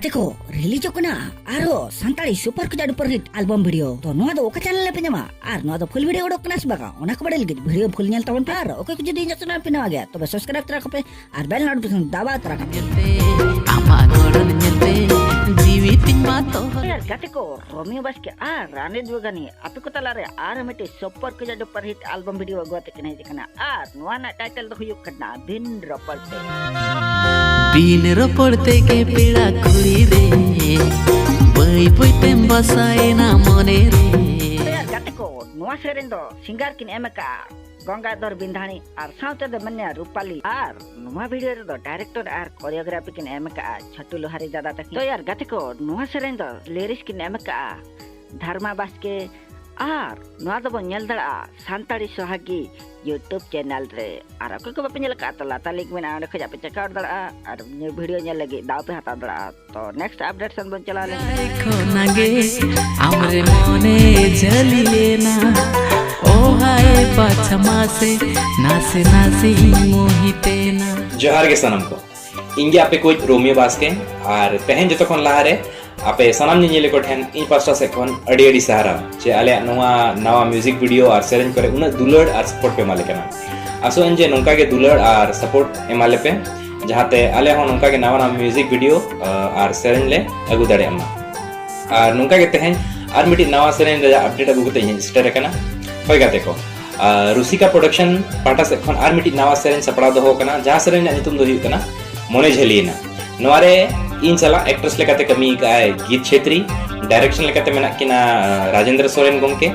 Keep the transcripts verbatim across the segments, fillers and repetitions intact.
ᱛᱮᱠᱚ ᱨᱤᱞᱤᱡᱚᱜ ᱠᱟᱱᱟ ᱟᱨᱦᱚᱸ ᱥᱟᱱᱛᱟᱲᱤ ᱥᱩᱯᱟᱨ ᱠᱷᱚᱡᱟ ᱰᱩᱯᱟᱨ ᱦᱤᱴ ᱟᱞᱵᱟᱢ ᱵᱷᱤᱰᱤᱭᱳ᱾ ᱛᱚ ᱱᱚᱣᱟ ᱫᱚ ᱚᱠᱟ ᱪᱮᱱᱮᱞ ᱨᱮᱯᱮ ᱧᱟᱢᱟ ᱟᱨ ᱱᱚᱣᱟ ᱫᱚ ᱯᱷᱩᱞ ᱵᱷᱤᱰᱤᱭᱳ ᱚᱰᱚᱠ ᱠᱟᱱᱟ ᱥᱮ ᱵᱟᱝᱟ, ᱚᱱᱟ ᱠᱚ ᱵᱟᱲᱟᱭ ᱞᱟᱹᱜᱤᱫ ᱵᱷᱤᱰᱤᱭᱳ ᱯᱷᱩᱞ ᱧᱮᱞ ᱛᱟᱵᱚᱱ ᱯᱮ᱾ ᱟᱨ ᱚᱠᱚᱭ ᱠᱚ ᱡᱩᱫᱤ ᱤᱧᱟᱹᱜ ᱪᱮᱱᱮᱞ ᱯᱮ ᱱᱟᱣᱟ ᱜᱮᱭᱟ, ᱛᱚᱵᱮ ᱥᱟᱵᱥᱠᱨᱟᱭᱤᱵ ᱛᱚᱨᱟ ᱠᱚᱯᱮ ᱟᱨ ᱵᱮᱞ ᱱᱳᱴᱤᱯᱷᱤᱠᱮᱥᱚᱱ ᱫᱟᱵᱟᱣ ᱛᱚᱨᱟ ᱠᱟᱜ ᱯᱮ᱾ ᱧᱮᱞᱛᱮ, ᱟᱢᱟᱜ ᱜᱚᱲᱚᱱ ᱧᱮᱞᱛᱮ ᱡᱤᱣᱤ ᱛᱤᱧ ᱢᱟ ᱛᱚᱦᱚᱨ᱾ ᱜᱟᱛᱮ ᱠᱚ, ᱨᱳᱢᱤᱭᱳ ᱵᱟᱥᱠᱮ ᱟᱨ ᱨᱟᱱᱤ ᱫᱩᱨᱜᱟᱱᱤ ᱟᱯᱮ ᱠᱚ ᱛᱟᱞᱟᱨᱮ ᱟᱨ ᱢᱤᱫᱴᱤᱡ ᱥᱩᱯᱟᱨ ᱠᱷᱚᱡᱟ ᱰᱩᱯᱟᱨ ᱦᱤᱴ ᱟᱞᱵᱟᱢ ᱵᱷᱤᱰᱤᱭᱳ ᱟᱹᱜᱩ ᱟᱛᱮ ᱠᱤᱱ ᱦᱮᱡ ᱟᱠᱟᱱᱟ᱾ ᱟᱨ ᱱᱚᱣᱟ ᱨᱮᱱᱟᱜ ᱴᱟᱭᱴᱮᱞ ᱫᱚ ᱦᱩᱭᱩᱜ ᱠᱟᱱᱟ ᱵᱤᱱ ᱨᱚᱯᱚᱲ ᱛᱮ᱾ ᱵᱤᱱ ᱨᱚᱯᱚᱲ ᱛᱮᱜᱮ ᱯᱮᱲᱟ ᱠᱩᱲᱤ ᱨᱮ ᱵᱟᱹᱭ ᱵᱟᱹᱭ ᱛᱮᱢ ᱵᱟᱥᱟᱭᱮᱱᱟ ᱢᱚᱱᱮ ᱨᱮ᱾ ᱛᱚ ᱭᱟᱨ ᱜᱟᱛᱮ ᱠᱚ, ᱱᱚᱣᱟ ᱥᱮᱨᱮᱧ ᱫᱚ ᱥᱤᱝᱜᱟᱨ ᱠᱤᱱ ᱮᱢ ᱟᱠᱟᱫᱼᱟ ᱜᱚᱝᱜᱟᱫᱷᱚᱨ ᱵᱤᱱᱫᱷᱟᱱᱤ ᱟᱨ ᱥᱟᱶᱛᱮ ᱫᱚ ᱢᱮᱱᱟᱭᱟ ᱨᱩᱯᱟᱞᱤ᱾ ᱟᱨ ᱱᱚᱣᱟ ᱵᱷᱤᱰᱤᱭᱳ ᱨᱮᱫᱚ ᱰᱟᱭᱨᱮᱠᱴᱚᱨ ᱟᱨ ᱠᱳᱨᱤᱭᱳᱜᱨᱟᱯᱷᱤ ᱠᱤᱱ ᱮᱢ ᱟᱠᱟᱫᱼᱟ ᱪᱷᱳᱴᱩ ᱞᱳᱦᱟᱨᱤ ᱫᱟᱫᱟ ᱛᱟᱹᱠᱤᱱ᱾ ᱛᱚ ᱭᱟᱨ ᱜᱟᱛᱮ ᱠᱚ, ᱱᱚᱣᱟ ᱥᱮᱨᱮᱧ ᱫᱚ ᱞᱤᱨᱤᱠᱥ ᱠᱤᱱ ᱮᱢ ᱟᱠᱟᱫᱼᱟ ᱫᱷᱟᱨᱢᱟ ᱵᱟᱥᱠᱮ ᱟᱨ ᱱᱚᱣᱟ ᱫᱚᱵᱚᱱ ᱧᱮᱞ ᱫᱟᱲᱮᱭᱟᱜᱼᱟ ᱥᱟᱱᱛᱟᱲᱤ ᱥᱚᱦᱟᱜᱤ YouTube ᱪᱮᱱᱮᱞ ᱨᱮ᱾ ᱟᱨ ᱚᱠᱚᱭ ᱠᱚ ᱵᱟᱯᱮ ᱧᱮᱞ ᱟᱠᱟᱫ, ᱛᱚ ᱞᱟᱛᱟᱨ ᱞᱤᱝᱠ ᱢᱮᱱᱟᱜᱼᱟ, ᱚᱸᱰᱮ ᱠᱷᱚᱱᱟᱜ ᱯᱮ ᱪᱮᱠ ᱟᱣᱩᱴ ᱫᱟᱲᱮᱭᱟᱜᱼᱟ ᱟᱨ ᱱᱤᱭᱟᱹ ᱵᱷᱤᱰᱤᱭᱳ ᱧᱮᱞ ᱞᱟᱹᱜᱤᱫ ᱫᱟᱣ ᱯᱮ ᱦᱟᱛᱟᱣ ᱫᱟᱲᱮᱭᱟᱜᱼᱟ᱾ ᱛᱚ ᱱᱮᱠᱥᱴ ᱟᱯᱰᱮᱴ ᱥᱮᱱ ᱵᱚᱱ ᱪᱟᱞᱟᱣ ᱞᱮᱱ ᱠᱷᱚᱱᱟᱜᱮ ᱟᱢᱨᱮ ᱢᱚᱱᱮ ᱡᱷᱟᱹᱞᱤ ᱞᱮᱱᱟ, ᱳ ᱦᱟᱭ ᱯᱟᱪᱷᱢᱟ ᱥᱮ ᱱᱟᱥᱮ ᱱᱟᱥᱮ ᱤᱧ ᱢᱳᱦᱤᱛᱮᱱᱟ᱾ ᱡᱚᱦᱟᱨ ᱜᱮ ᱥᱟᱱᱟᱢ ᱠᱚ, ᱤᱧ ᱜᱮ ᱟᱯᱮ ᱠᱳᱪ ᱨᱳᱢᱤᱭᱳ ᱵᱟᱥᱠᱮ᱾ ᱟᱨ ᱛᱮᱦᱮᱧ ᱡᱚᱛᱚ ᱠᱷᱚᱱ ᱞᱟᱦᱟᱨᱮ ᱟᱯᱮ ᱥᱟᱱᱟᱢ ᱧᱮᱧᱮᱞᱤᱭᱟᱹ ᱠᱚ ᱴᱷᱮᱱ ᱤᱧ ᱯᱟᱥᱴᱟ ᱥᱮᱫ ᱠᱷᱚᱱ ᱟᱹᱰᱤ ᱟᱹᱰᱤ ᱥᱟᱨᱦᱟᱣ ᱡᱮ ᱟᱞᱮᱭᱟᱜ ᱱᱚᱣᱟ ᱱᱟᱣᱟ ᱢᱤᱣᱡᱤᱠ ᱵᱷᱤᱰᱤᱭᱳ ᱟᱨ ᱥᱮᱨᱮᱧ ᱠᱚᱨᱮ ᱩᱱᱟᱹᱜ ᱫᱩᱞᱟᱹᱲ ᱟᱨ ᱥᱟᱯᱳᱨᱴ ᱯᱮ ᱮᱢᱟ ᱞᱮ ᱠᱟᱱᱟ᱾ ᱟᱥᱚᱜ ᱟᱹᱧ ᱡᱮ ᱱᱚᱝᱠᱟ ᱜᱮ ᱫᱩᱞᱟᱹᱲ ᱟᱨ ᱥᱟᱯᱳᱨᱴ ᱮᱢᱟ ᱞᱮᱯᱮ, ᱡᱟᱦᱟᱸᱛᱮ ᱟᱞᱮ ᱦᱚᱸ ᱱᱚᱝᱠᱟ ᱜᱮ ᱱᱟᱣᱟ ᱱᱟᱣᱟ ᱢᱤᱣᱡᱤᱠ ᱵᱷᱤᱰᱤᱭᱳ, ᱟ, ᱟᱨ ᱥᱮᱨᱮᱧ ᱞᱮ ᱟᱹᱜᱩ ᱫᱟᱲᱮᱭᱟᱜ ᱢᱟ᱾ ᱟᱨ ᱱᱚᱝᱠᱟ ᱜᱮ ᱛᱮᱦᱮᱧ ᱟᱨ ᱢᱤᱫᱴᱤᱡ ᱱᱟᱣᱟ ᱥᱮᱨᱮᱧ ᱨᱮᱭᱟᱜ ᱟᱯᱰᱮᱴ ᱟᱹᱜᱩ ᱠᱟᱛᱮ ᱤᱧ ᱦᱮᱡ ᱥᱮᱴᱮᱨ ᱟᱠᱟᱱᱟ᱾ ᱦᱳᱭ ᱜᱟᱛᱮ ᱠᱚ, ᱟ, ᱨᱩᱥᱤᱠᱟ ᱯᱨᱚᱰᱟᱠᱥᱚᱱ ᱯᱟᱦᱴᱟ ᱥᱮᱫ ᱠᱷᱚᱱ ᱟᱨ ᱢᱤᱫᱴᱤᱡ ᱱᱟᱣᱟ ᱥᱮᱨᱮᱧ ᱥᱟᱯᱲᱟᱣ ᱫᱚᱦᱚ ᱟᱠᱟᱱᱟ, ᱡᱟᱦᱟᱸ ᱥᱮᱨᱮᱧ ᱨᱮᱭᱟᱜ ᱧᱩᱛᱩᱢ ᱫᱚ ᱦᱩᱭᱩᱜ ᱠᱟᱱᱟ ᱢᱚᱱᱮ ᱡᱷᱟᱹᱞᱤᱭᱮᱱᱟ᱾ ᱱᱚᱣᱟ ᱨᱮ ᱤᱧ ᱥᱟᱞᱟᱜ ᱮᱠᱴᱨᱮᱥ ᱞᱮᱠᱟᱛᱮ ᱠᱟᱹᱢᱤ ᱟᱠᱟᱫ ᱟᱭ ᱜᱤᱛ ᱪᱷᱮᱛᱨᱤ, ᱰᱟᱭᱨᱮᱠᱥᱚᱱ ᱞᱮᱠᱟᱛᱮ ᱢᱮᱱᱟᱜ ᱠᱤᱱᱟ, ᱟ, ᱨᱟᱡᱮᱱᱫᱨᱚ ᱥᱚᱨᱮᱱ ᱜᱚᱢᱠᱮ,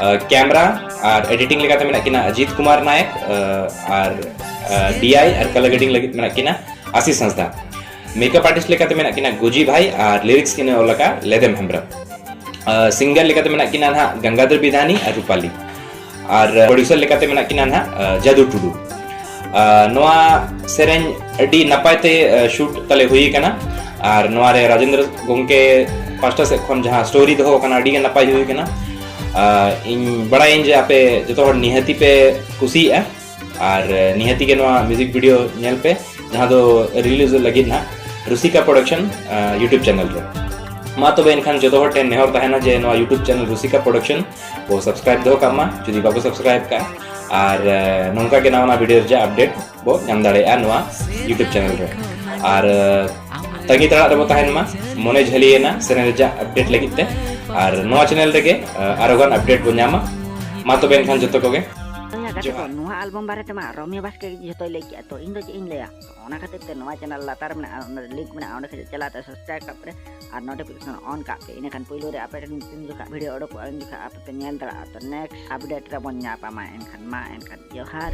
ᱟ, ᱠᱮᱢᱨᱟ ᱟᱨ ᱮᱰᱤᱴᱤᱝ ᱞᱮᱠᱟᱛᱮ ᱢᱮᱱᱟᱜ ᱠᱤᱱᱟ ᱚᱡᱤᱛ ᱠᱩᱢᱟᱨ ᱱᱟᱭᱮᱠ, ᱟ, ᱟᱨ, ᱟ, ᱰᱤᱟᱭ ᱟᱨ ᱠᱟᱞᱟᱨ ᱜᱨᱮᱰᱤᱝ ᱞᱟᱹᱜᱤᱫ ᱢᱮᱱᱟᱜ ᱠᱤᱱᱟ ᱟᱥᱤᱥ ᱦᱟᱸᱥᱫᱟ᱾ ᱢᱮᱠᱟᱯ ᱟᱨᱴᱤᱥᱴ ᱞᱮᱠᱟᱛᱮ ᱢᱮᱱᱟᱜ ᱠᱤᱱᱟ ᱜᱩᱡᱤ ᱵᱷᱟᱭ ᱟᱨ ᱞᱤᱨᱤᱠᱥ ᱠᱤᱱ ᱚᱞ ᱟᱠᱟᱫ ᱞᱮᱫᱮᱢ ᱦᱮᱢᱵᱨᱚᱢ᱾ ᱟ, ᱥᱤᱝᱜᱟᱨ ᱞᱮᱠᱟᱛᱮ ᱢᱮᱱᱟᱜ ᱠᱤᱱᱟ ᱱᱟᱦᱟᱜ ᱜᱟᱝᱜᱟᱫᱷᱚᱨ ᱵᱤᱫᱷᱟᱱᱤ ᱟᱨ ᱨᱩᱯᱟᱞᱤ᱾ ᱟᱨ, ᱟ, ᱯᱨᱚᱰᱭᱩᱥᱟᱨ ᱞᱮᱠᱟᱛᱮ ᱢᱮᱱᱟᱜ ᱠᱤᱱᱟ ᱱᱟᱦᱟᱜ, ᱟ, ᱡᱟᱫᱩ ᱴᱩᱰᱩ᱾ ᱟ, ᱱᱚᱣᱟ ᱥᱮᱨᱮᱧ ᱟᱹᱰᱤ ᱱᱟᱯᱟᱭ ᱛᱮ, ᱟ, ᱥᱩᱴ ᱛᱟᱞᱮ ᱦᱩᱭ ᱟᱠᱟᱱᱟ᱾ ᱟᱨ ᱱᱚᱣᱟ ᱨᱮ ᱨᱟᱡᱮᱱᱫᱨᱚ ᱜᱚᱢᱠᱮ ᱯᱟᱥᱴᱟ ᱥᱮᱫ ᱠᱷᱚᱱ ᱡᱟᱦᱟᱸ ᱥᱴᱳᱨᱤ ᱫᱚᱦᱚ ᱟᱠᱟᱱᱟ, ᱟᱹᱰᱤ ᱜᱮ ᱱᱟᱯᱟᱭ ᱦᱩᱭ ᱟᱠᱟᱱᱟ᱾ ᱟ, ᱤᱧ ᱵᱟᱲᱟᱭᱟᱹᱧ ᱡᱮ ᱟᱯᱮ ᱡᱚᱛᱚ ᱦᱚᱲ ᱱᱤᱦᱟᱹᱛᱤ ᱯᱮ ᱠᱩᱥᱤᱭᱟᱜᱼᱟ᱾ ᱟᱨ, ᱮ, ᱱᱤᱦᱟᱹᱛᱤ ᱜᱮ ᱱᱚᱣᱟ ᱢᱤᱣᱡᱤᱠ ᱵᱷᱤᱰᱤᱭᱳ ᱧᱮᱞ ᱯᱮ, ᱡᱟᱦᱟᱸ ᱫᱚ ᱨᱤᱞᱤᱡᱽ ᱞᱟᱹᱜᱤᱫ ᱱᱟᱦᱟᱜ᱾ ᱨᱩᱥᱤᱠᱟ ᱯᱨᱚᱰᱟᱠᱥᱚᱱ YouTube ᱪᱮᱱᱮᱞ ᱨᱮ᱾ ᱢᱟ ᱛᱚᱵᱮ ᱮᱱᱠᱷᱟᱱ ᱡᱚᱛᱚ ᱦᱚᱲ ᱴᱷᱮᱱ ᱱᱮᱦᱚᱨ ᱛᱟᱦᱮᱱᱟ ᱡᱮ ᱱᱚᱣᱟ YouTube ᱪᱮᱱᱮᱞ ᱨᱩᱥᱤᱠᱟ ᱯᱨᱚᱰᱟᱠᱥᱚᱱ ᱠᱚ ᱥᱟᱵᱥᱠᱨᱟᱭᱤᱵ ᱫᱚᱦᱚ ᱠᱟᱜ ᱢᱟ ᱡᱩᱫᱤ ᱵᱟᱠᱚ ᱥᱟᱵᱥᱠᱨᱟᱭᱤᱵ ᱠᱟᱜᱼᱟ᱾ ᱟᱨ ᱱᱚᱝᱠᱟ ᱜᱮ ᱱᱟᱣᱟ ᱱᱟᱣᱟ ᱵᱷᱤᱰᱤᱭᱳ ᱨᱮᱭᱟᱜ ᱟᱯᱰᱮᱴ ᱵᱚ ᱧᱟᱢ ᱫᱟᱲᱮᱭᱟᱜᱼᱟ ᱱᱚᱣᱟ YouTube ᱪᱮᱱᱮᱞ ᱨᱮ᱾ ᱟᱨ ᱛᱟᱺᱜᱤ ᱛᱟᱲᱟᱜ ᱨᱮᱵᱚ ᱛᱟᱦᱮᱱ ᱢᱟ ᱢᱚᱱᱮ ᱡᱷᱟᱹᱞᱤᱭᱮᱱᱟ ᱪᱮᱱᱮᱞ ᱨᱮᱭᱟᱜ ᱟᱯᱰᱮᱴ ᱞᱟᱹᱜᱤᱫ ᱛᱮ᱾ ᱟᱨ ᱱᱚᱣᱟ ᱪᱮᱱᱮᱞ ᱨᱮᱜᱮ ᱟᱨᱚ ᱜᱟᱱ ᱟᱯᱰᱮᱴ ᱵᱚ ᱧᱟᱢᱟ᱾ ᱢᱟ ᱛᱚᱵᱮ ᱮᱱᱠᱷᱟᱱ ᱡᱚᱛᱚ ᱠᱚᱜᱮ ᱱᱚᱣᱟ ᱟᱞᱵᱚᱢ ᱵᱟᱨᱮ ᱛᱮᱢᱟ ᱨᱚᱢᱤᱭᱟ ᱵᱟᱥᱠᱮ ᱜᱮ ᱡᱷᱚᱛᱚᱭ ᱞᱟᱹᱭ ᱠᱮᱜᱼᱟ, ᱛᱚ ᱤᱧ ᱫᱚ ᱪᱮᱫ ᱤᱧ ᱞᱟᱹᱭᱟ? ᱛᱚ ᱚᱱᱟ ᱠᱷᱟᱹᱛᱤᱨ ᱛᱮ ᱱᱚᱣᱟ ᱪᱮᱱᱮᱞ ᱞᱟᱛᱟᱨ ᱢᱮᱱᱟᱜᱼᱟ, ᱚᱸᱰᱮ ᱞᱤᱝᱠ ᱢᱮᱱᱟᱜᱼᱟ, ᱚᱸᱰᱮ ᱠᱷᱚᱱ ᱪᱟᱞᱟᱜ ᱛᱮ ᱥᱟᱵᱥᱠᱨᱟᱭᱤᱵ ᱠᱟᱜ ᱯᱮ ᱟᱨ ᱱᱳᱴᱤᱯᱷᱤᱠᱮᱥᱚᱱ ᱚᱱ ᱠᱟᱜ ᱯᱮ᱾ ᱤᱱᱟᱹᱠᱷᱟᱱ ᱯᱳᱭᱞᱳ ᱨᱮ ᱟᱯᱮ ᱴᱷᱮᱱ ᱛᱤᱱ ᱡᱚᱠᱷᱚᱱ ᱵᱷᱤᱰᱤᱭᱳ ᱚᱰᱚᱠᱚᱜᱼᱟ ᱩᱱ ᱡᱚᱠᱷᱚᱱ ᱟᱯᱮ ᱯᱮ ᱧᱮᱞ ᱫᱟᱲᱮᱭᱟᱜᱼᱟ᱾ ᱛᱚ ᱱᱮᱠᱥᱴ ᱟᱯᱰᱮᱴ ᱨᱮᱵᱚᱱ ᱧᱟᱯᱟᱢᱟ᱾ ᱮᱱᱠᱷᱟᱱ ᱢᱟ ᱮᱱᱠᱷᱟᱱ ᱡᱚᱦᱟᱨ᱾